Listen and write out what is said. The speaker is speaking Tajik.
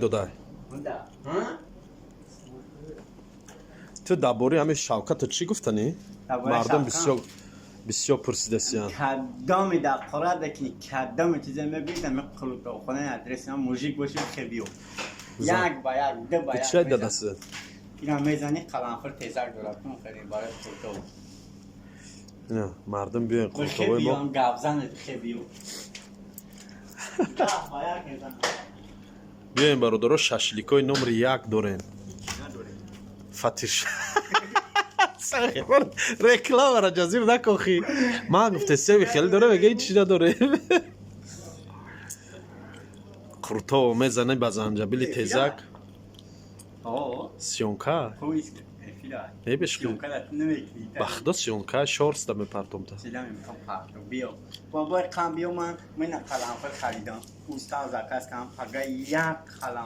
Додай, ту дар бораи ҳамин Шавкату чӣ гуфтанӣ? Мардум бисёр бисёр пурсидасиянд. Кадоми дар қорада ки кадоми чизе мебинед, ами қулутовхонаи адреси ман, мужик боши, хебиё, як ба як, ду ба як. Чӣ дадасид? Ина мезани, қаламфир тезак дорад, кун хеле барои қулутов. Мардум, биёен қулутовои мо. Гапзанед, хебиё, ба як мезанад. Биёем, бародаро, шашликои номери як дорем. Фатиш рекламара ҷазир накохӣ. Ман гуфте, севи хеле доре, мега ҳеч чи надорем. Қуртово мезане ба занҷабили тезак. Съёмка ебеш, ба худо, съёмка шорста мепартомта. Бобои қам, биё, ман мена қаламфир харидам, уста заказ кардам, пага як қалам.